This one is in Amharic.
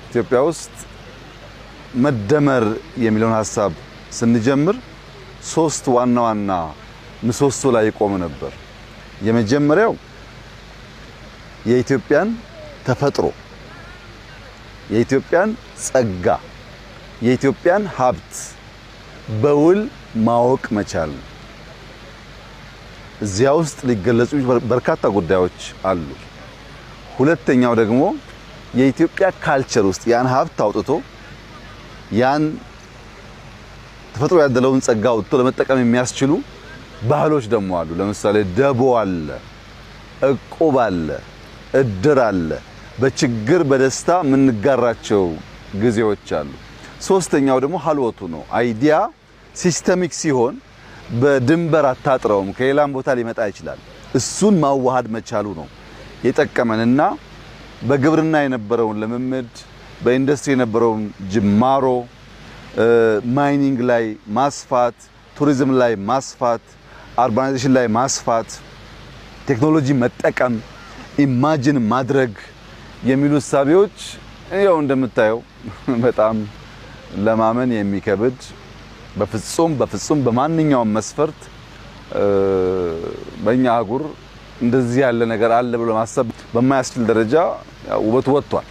ኢትዮጵያ ውስጥ መደመር የሚለውን ሀሳብ ስንጀምር ሶስት ዋና ዋና ምሰሶ ላይ የቆመ ነበር። የመጀመሪያው የኢትዮጵያን ተፈጥሮ፣ የኢትዮጵያን ጸጋ፣ የኢትዮጵያን ሀብት በውል ማወቅ መቻል ነው። እዚያ ውስጥ ሊገለጹ በርካታ ጉዳዮች አሉ። ሁለተኛው ደግሞ የኢትዮጵያ culture ውስጥ ያን ሀብት አውጥቶ፣ ያን ተፈጥሮ ያደለውን ጸጋ አውጥቶ ለመጠቀም የሚያስችሉ ባህሎች ደግሞ አሉ። ለምሳሌ ደቦ አለ፣ እቁብ አለ፣ እድር አለ። በችግር በደስታ የምንጋራቸው ጊዜዎች አሉ። ሶስተኛው ደግሞ ሀልወቱ ነው። Idea systemic ሲሆን በድንበር አታጥረውም፣ ከሌላም ቦታ ሊመጣ ይችላል። እሱን ማዋሃድ መቻሉ ነው የጠቀመንና በግብርና የነበረውን ልምምድ፣ በኢንዱስትሪ የነበረውን ጅማሮ፣ mining ላይ ማስፋት፣ ቱሪዝም ላይ ማስፋት፣ urbanization ላይ ማስፋት፣ ቴክኖሎጂ መጠቀም፣ imagine ማድረግ የሚሉ እሳቤዎች ያው እንደምታየው በጣም ለማመን የሚከብድ፣ በፍጹም በፍጹም በማንኛውም መስፈርት በእኛ አህጉር እንደዚህ ያለ ነገር አለ ብሎ ማሰብ በማያስችል ደረጃ ውበቱ ወጥቷል።